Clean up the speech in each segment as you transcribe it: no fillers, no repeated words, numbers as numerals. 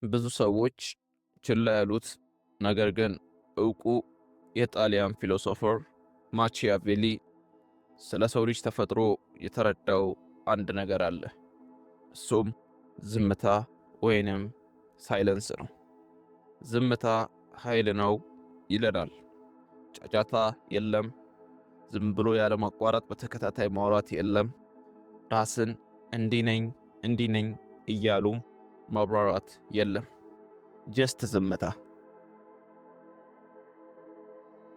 ብዙ ሰዎች ችላ ያሉት ነገር ግን ዕውቁ የጣሊያን philosopher ማቺያቬሊ ስለ ሰው ልጅ ተፈጥሮ የተረዳው አንድ ነገር አለ። እሱም ዝምታ ወይንም silence ነው። ዝምታ ኃይል ነው ይለናል። ጫጫታ የለም። ዝም ብሎ ያለማቋረጥ በተከታታይ ማውራት የለም። ራስን እንዲህ ነኝ እንዲህ ነኝ እያሉ ማብራራት የለም። Just ዝምታ።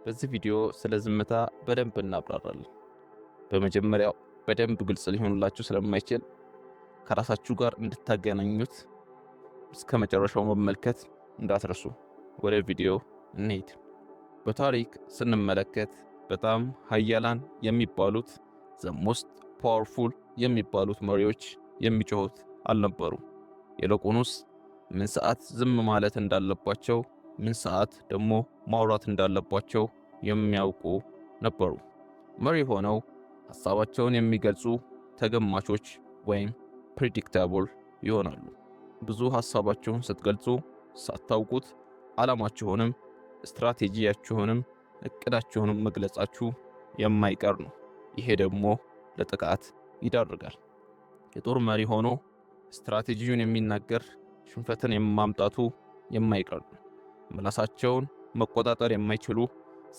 በዚህ ቪዲዮ ስለ ዝምታ በደንብ እናብራራለን። በመጀመሪያው በደንብ ግልጽ ሊሆንላችሁ ስለማይችል ከራሳችሁ ጋር እንድታገናኙት እስከ መጨረሻው መመልከት እንዳትረሱ። ወደ ቪዲዮ እንሂድ። በታሪክ ስንመለከት በጣም ሀያላን የሚባሉት፣ the most powerful የሚባሉት መሪዎች የሚጮሁት አልነበሩ። ይልቁንስ ምን ሰዓት ዝም ማለት እንዳለባቸው፣ ምን ሰዓት ደግሞ ማውራት እንዳለባቸው የሚያውቁ ነበሩ። መሪ ሆነው ሐሳባቸውን የሚገልጹ ተገማቾች ወይም predictable ይሆናሉ። ብዙ ሐሳባችሁን ስትገልጹ ሳታውቁት ዓላማችሁንም፣ ስትራቴጂያችሁንም፣ እቅዳችሁንም መግለጻችሁ የማይቀር ነው። ይሄ ደግሞ ለጥቃት ይዳርጋል። የጦር መሪ ሆኖ ስትራቴጂውን የሚናገር ሽንፈትን የማምጣቱ የማይቀር ነው። ምላሳቸውን መቆጣጠር የማይችሉ፣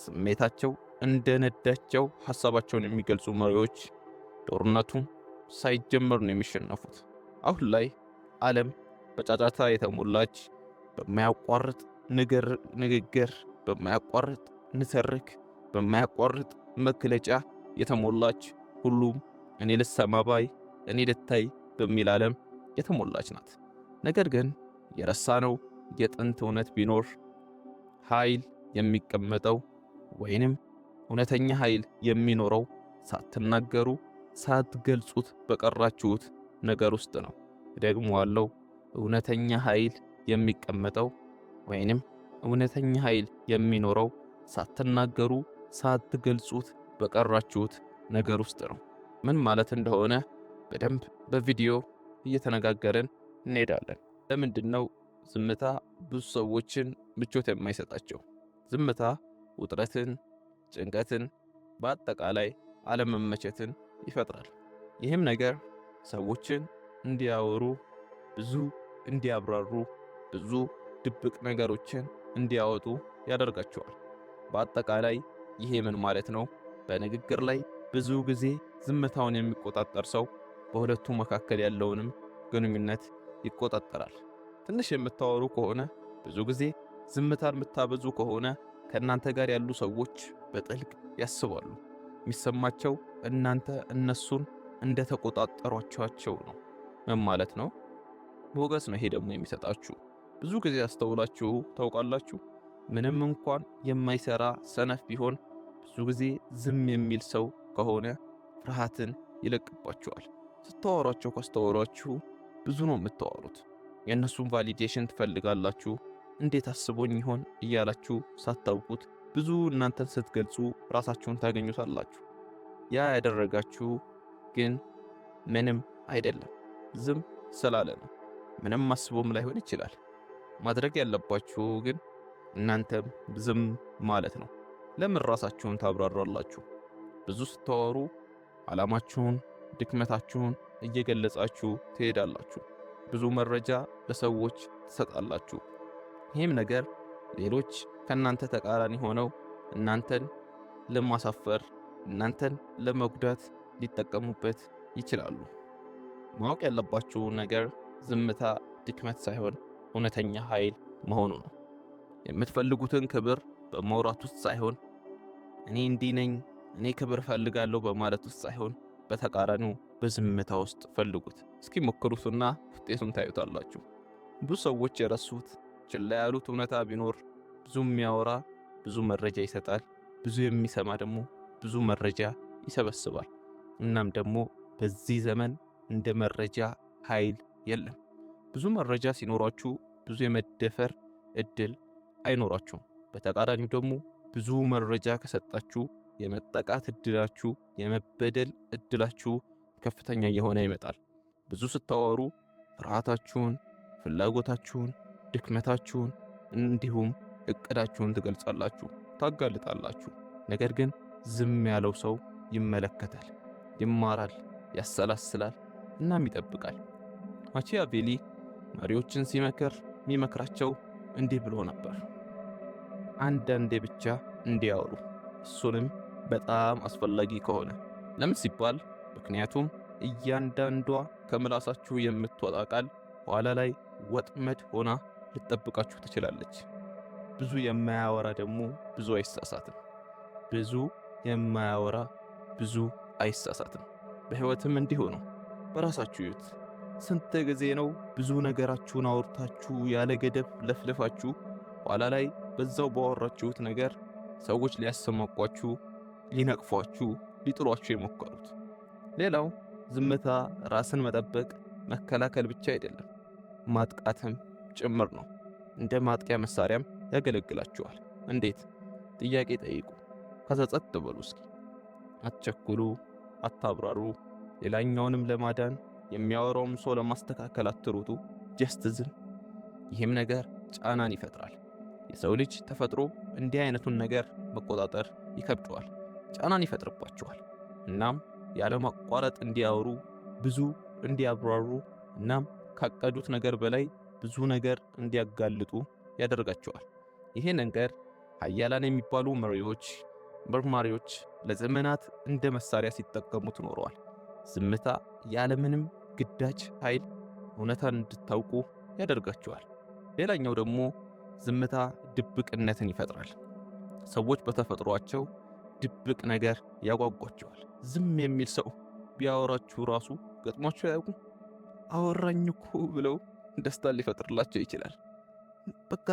ስሜታቸው እንደነዳቸው ሐሳባቸውን የሚገልጹ መሪዎች ጦርነቱ ሳይጀመር ነው የሚሸነፉት። አሁን ላይ ዓለም በጫጫታ የተሞላች፣ በማያቋርጥ ንግግር፣ በማያቋርጥ ንትርክ፣ በማያቋርጥ መግለጫ የተሞላች፣ ሁሉም እኔ ልሰማ ባይ፣ እኔ ልታይ በሚል ዓለም የተሞላች ናት። ነገር ግን የረሳነው የጥንት እውነት ቢኖር ኃይል የሚቀመጠው ወይንም እውነተኛ ኃይል የሚኖረው ሳትናገሩ፣ ሳትገልጹት በቀራችሁት ነገር ውስጥ ነው። እደግመዋለሁ፣ እውነተኛ ኃይል የሚቀመጠው ወይንም እውነተኛ ኃይል የሚኖረው ሳትናገሩ፣ ሳትገልጹት በቀራችሁት ነገር ውስጥ ነው። ምን ማለት እንደሆነ በደንብ በቪዲዮ እየተነጋገርን እንሄዳለን። ለምንድን ነው ዝምታ ብዙ ሰዎችን ምቾት የማይሰጣቸው? ዝምታ ውጥረትን፣ ጭንቀትን፣ በአጠቃላይ አለመመቸትን ይፈጥራል። ይህም ነገር ሰዎችን እንዲያወሩ፣ ብዙ እንዲያብራሩ፣ ብዙ ድብቅ ነገሮችን እንዲያወጡ ያደርጋቸዋል። በአጠቃላይ ይሄ ምን ማለት ነው? በንግግር ላይ ብዙ ጊዜ ዝምታውን የሚቆጣጠር ሰው በሁለቱ መካከል ያለውንም ግንኙነት ይቆጣጠራል። ትንሽ የምታወሩ ከሆነ፣ ብዙ ጊዜ ዝምታን የምታበዙ ከሆነ ከእናንተ ጋር ያሉ ሰዎች በጥልቅ ያስባሉ። የሚሰማቸው እናንተ እነሱን እንደተቆጣጠሯቸው ነው። ምን ማለት ነው? ሞገስ ነው ይሄ ደግሞ የሚሰጣችሁ። ብዙ ጊዜ አስተውላችሁ ታውቃላችሁ? ምንም እንኳን የማይሰራ ሰነፍ ቢሆን ብዙ ጊዜ ዝም የሚል ሰው ከሆነ ፍርሃትን ይለቅባችኋል። ስታወሯቸው ካስተዋሏችሁ ብዙ ነው የምታወሩት። የእነሱን validation ትፈልጋላችሁ። እንዴት አስቦኝ ይሆን እያላችሁ ሳታውቁት ብዙ እናንተን ስትገልጹ ራሳችሁን ታገኙታላችሁ። ያ ያደረጋችሁ ግን ምንም አይደለም፣ ዝም ስላለ ነው። ምንም አስቦም ላይሆን ይችላል። ማድረግ ያለባችሁ ግን እናንተም ዝም ማለት ነው። ለምን ራሳችሁን ታብራራላችሁ? ብዙ ስታወሩ ዓላማችሁን፣ ድክመታችሁን እየገለጻችሁ ትሄዳላችሁ። ብዙ መረጃ ለሰዎች ትሰጣላችሁ። ይህም ነገር ሌሎች ከእናንተ ተቃራኒ ሆነው እናንተን ለማሳፈር፣ እናንተን ለመጉዳት ሊጠቀሙበት ይችላሉ። ማወቅ ያለባችሁ ነገር ዝምታ ድክመት ሳይሆን እውነተኛ ኃይል መሆኑ ነው። የምትፈልጉትን ክብር በማውራት ውስጥ ሳይሆን፣ እኔ እንዲህ ነኝ፣ እኔ ክብር እፈልጋለሁ በማለት ውስጥ ሳይሆን በተቃራኒው በዝምታ ውስጥ ፈልጉት። እስኪ ሞክሩትና ውጤቱን ታዩታላችሁ። ብዙ ሰዎች የረሱት፣ ችላ ያሉት እውነታ ቢኖር ብዙ የሚያወራ ብዙ መረጃ ይሰጣል፣ ብዙ የሚሰማ ደግሞ ብዙ መረጃ ይሰበስባል። እናም ደግሞ በዚህ ዘመን እንደ መረጃ ኃይል የለም። ብዙ መረጃ ሲኖራችሁ ብዙ የመደፈር እድል አይኖራችሁም። በተቃራኒው ደግሞ ብዙ መረጃ ከሰጣችሁ የመጠቃት እድላችሁ፣ የመበደል እድላችሁ ከፍተኛ እየሆነ ይመጣል። ብዙ ስታወሩ ፍርሃታችሁን፣ ፍላጎታችሁን፣ ድክመታችሁን፣ እንዲሁም እቅዳችሁን ትገልጻላችሁ፣ ታጋልጣላችሁ። ነገር ግን ዝም ያለው ሰው ይመለከታል፣ ይማራል፣ ያሰላስላል እናም ይጠብቃል። ማቺያቬሊ መሪዎችን ሲመክር የሚመክራቸው እንዲህ ብሎ ነበር። አንዳንዴ ብቻ እንዲያወሩ፣ እሱንም በጣም አስፈላጊ ከሆነ። ለምን ሲባል ምክንያቱም እያንዳንዷ ከምላሳችሁ የምትወጣ ቃል ኋላ ላይ ወጥመድ ሆና ልትጠብቃችሁ ትችላለች። ብዙ የማያወራ ደግሞ ብዙ አይሳሳትም። ብዙ የማያወራ ብዙ አይሳሳትም። በሕይወትም እንዲሁ ነው። በራሳችሁ እዩት። ስንት ጊዜ ነው ብዙ ነገራችሁን አውርታችሁ ያለ ገደብ ለፍልፋችሁ ኋላ ላይ በዛው ባወራችሁት ነገር ሰዎች ሊያሰማቋችሁ፣ ሊነቅፏችሁ፣ ሊጥሏችሁ የሞከሩት? ሌላው ዝምታ ራስን መጠበቅ መከላከል ብቻ አይደለም፣ ማጥቃትም ጭምር ነው። እንደ ማጥቂያ መሳሪያም ያገለግላችኋል። እንዴት? ጥያቄ ጠይቁ። ከዛ ጸጥ በሉ እስኪ። አትቸኩሉ፣ አታብራሩ። ሌላኛውንም ለማዳን የሚያወራውም ሰው ለማስተካከል አትሩጡ። Just ዝም። ይህም ነገር ጫናን ይፈጥራል። የሰው ልጅ ተፈጥሮ እንዲህ አይነቱን ነገር መቆጣጠር ይከብደዋል። ጫናን ይፈጥርባቸዋል። እናም ያለማቋረጥ እንዲያወሩ፣ ብዙ እንዲያብራሩ፣ እናም ካቀዱት ነገር በላይ ብዙ ነገር እንዲያጋልጡ ያደርጋቸዋል። ይሄ ነገር ሀያላን የሚባሉ መሪዎች፣ መርማሪዎች ለዘመናት እንደ መሳሪያ ሲጠቀሙት ኖረዋል። ዝምታ ያለምንም ግዳጅ ኃይል እውነታን እንድታውቁ ያደርጋቸዋል። ሌላኛው ደግሞ ዝምታ ድብቅነትን ይፈጥራል። ሰዎች በተፈጥሯቸው ድብቅ ነገር ያጓጓቸዋል። ዝም የሚል ሰው ቢያወራችሁ ራሱ ገጥሟችሁ አያውቁም? አወራኝ እኮ ብለው ደስታ ሊፈጥርላቸው ይችላል። በቃ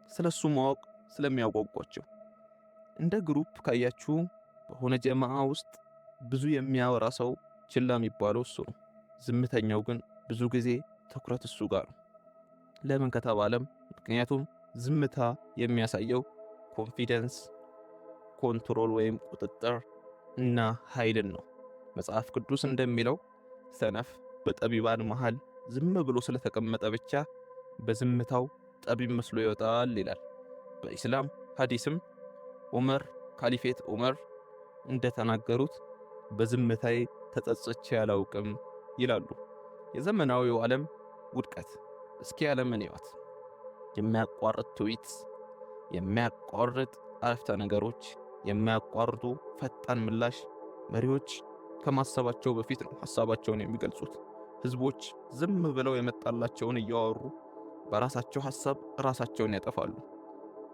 ስለሱ ማወቅ ስለሚያጓጓቸው። እንደ group ካያችሁ በሆነ ጀማዓ ውስጥ ብዙ የሚያወራ ሰው ችላ የሚባለው እሱ ነው። ዝምተኛው ግን ብዙ ጊዜ ትኩረት እሱ ጋር ነው። ለምን ከተባለም ምክንያቱም ዝምታ የሚያሳየው confidence፣ control ወይም ቁጥጥር እና ኃይልን ነው። መጽሐፍ ቅዱስ እንደሚለው ሰነፍ በጠቢባን መሃል ዝም ብሎ ስለተቀመጠ ብቻ በዝምታው ጠቢብ መስሎ ይወጣል ይላል። በኢስላም ሐዲስም ዑመር፣ caliphate ዑመር እንደተናገሩት በዝምታዬ ተጸጽቼ አላውቅም ይላሉ። የዘመናዊው ዓለም ውድቀት፣ እስኪ ዓለምን እዩዋት። የማያቋርጥ tweets፣ የማያቋርጥ አረፍተ ነገሮች፣ የማያቋርጡ ፈጣን ምላሽ። መሪዎች ከማሰባቸው በፊት ነው ሐሳባቸውን የሚገልጹት። ህዝቦች ዝም ብለው የመጣላቸውን እያወሩ በራሳቸው ሐሳብ ራሳቸውን ያጠፋሉ።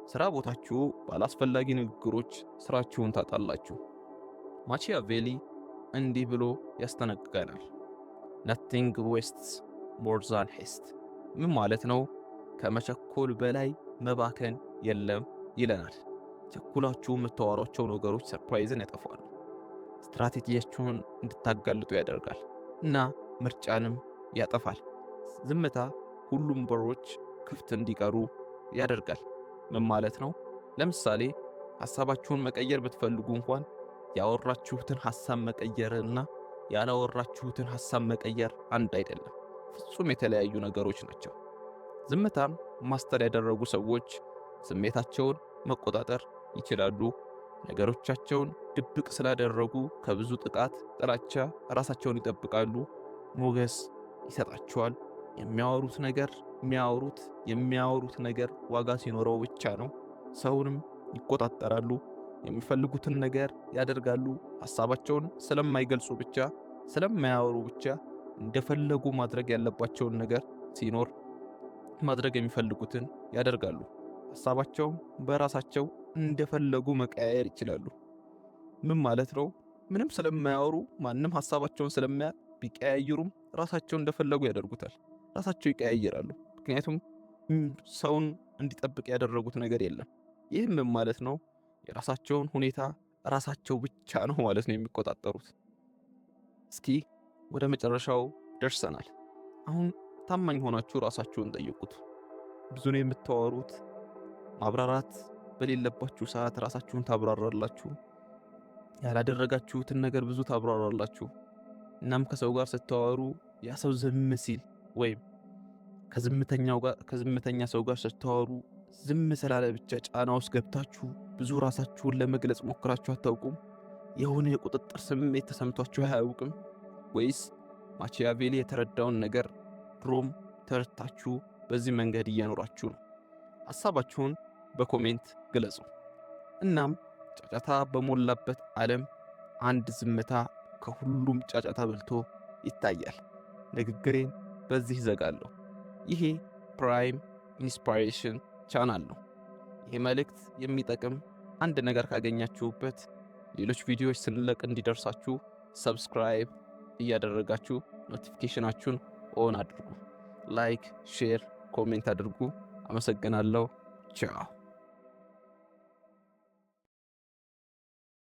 ስራ ቦታችሁ ባላስፈላጊ ንግግሮች ስራችሁን ታጣላችሁ። ማቺያቬሊ እንዲህ ብሎ ያስጠነቅቀናል። "Nothing wastes more than haste።" ምን ማለት ነው? ከመቸኮል በላይ መባከን የለም ይለናል። ቸኩላችሁ የምታወሯቸው ነገሮች surprise ን ያጠፋሉ። ስትራቴጂያችሁን እንድታጋልጡ ያደርጋል እና ምርጫንም ያጠፋል። ዝምታ ሁሉም በሮች ክፍት እንዲቀሩ ያደርጋል። ምን ማለት ነው? ለምሳሌ ሐሳባችሁን መቀየር ብትፈልጉ እንኳን ያወራችሁትን ሐሳብ መቀየርና ያላወራችሁትን ሐሳብ መቀየር አንድ አይደለም። ፍጹም የተለያዩ ነገሮች ናቸው። ዝምታን master ያደረጉ ሰዎች ስሜታቸውን መቆጣጠር ይችላሉ። ነገሮቻቸውን ድብቅ ስላደረጉ ከብዙ ጥቃት፣ ጥላቻ ራሳቸውን ይጠብቃሉ። ሞገስ ይሰጣቸዋል። የሚያወሩት ነገር ዋጋ ሲኖረው ብቻ ነው። ሰውንም ይቆጣጠራሉ። የሚፈልጉትን ነገር ያደርጋሉ። ሐሳባቸውን ስለማይገልጹ ብቻ፣ ስለማያወሩ ብቻ እንደፈለጉ ማድረግ ያለባቸውን ነገር ሲኖር ማድረግ የሚፈልጉትን ያደርጋሉ። ሐሳባቸውም በራሳቸው እንደፈለጉ መቀያየር ይችላሉ። ምን ማለት ነው? ምንም ስለማያወሩ፣ ማንም ሐሳባቸውን ስለማያውቅ ቢቀያይሩም ራሳቸው እንደፈለጉ ያደርጉታል። ራሳቸው ይቀያይራሉ። ምክንያቱም ሰውን እንዲጠብቅ ያደረጉት ነገር የለም። ይህም ምን ማለት ነው? የራሳቸውን ሁኔታ ራሳቸው ብቻ ነው ማለት ነው የሚቆጣጠሩት። እስኪ ወደ መጨረሻው ደርሰናል። አሁን ታማኝ ሆናችሁ ራሳችሁን ጠይቁት። ብዙ ነው የምታወሩት? ማብራራት በሌለባችሁ ሰዓት ራሳችሁን ታብራራላችሁ። ያላደረጋችሁትን ነገር ብዙ ታብራራላችሁ። እናም ከሰው ጋር ስታወሩ ያ ሰው ዝም ሲል ወይም ከዝምተኛው ጋር ከዝምተኛ ሰው ጋር ስታወሩ ዝም ስላለ ብቻ ጫና ውስጥ ገብታችሁ ብዙ ራሳችሁን ለመግለጽ ሞክራችሁ አታውቁም? የሆነ የቁጥጥር ስሜት ተሰምቷችሁ አያውቅም? ወይስ ማቺያቬሊ የተረዳውን ነገር ድሮም ተረድታችሁ በዚህ መንገድ እየኖራችሁ ነው? ሐሳባችሁን በ comment ግለጹ። እናም ጫጫታ በሞላበት ዓለም አንድ ዝምታ ከሁሉም ጫጫታ በልጦ ይታያል። ንግግሬን በዚህ ዘጋለሁ። ይሄ Prime Inspiration channel ነው። ይሄ መልእክት የሚጠቅም አንድ ነገር ካገኛችሁበት ሌሎች ቪዲዮዎች ስንለቅ እንዲደርሳችሁ subscribe እያደረጋችሁ notification ኣችሁን on አድርጉ። Like፣ share፣ comment አድርጉ። አመሰግናለሁ። ቻው።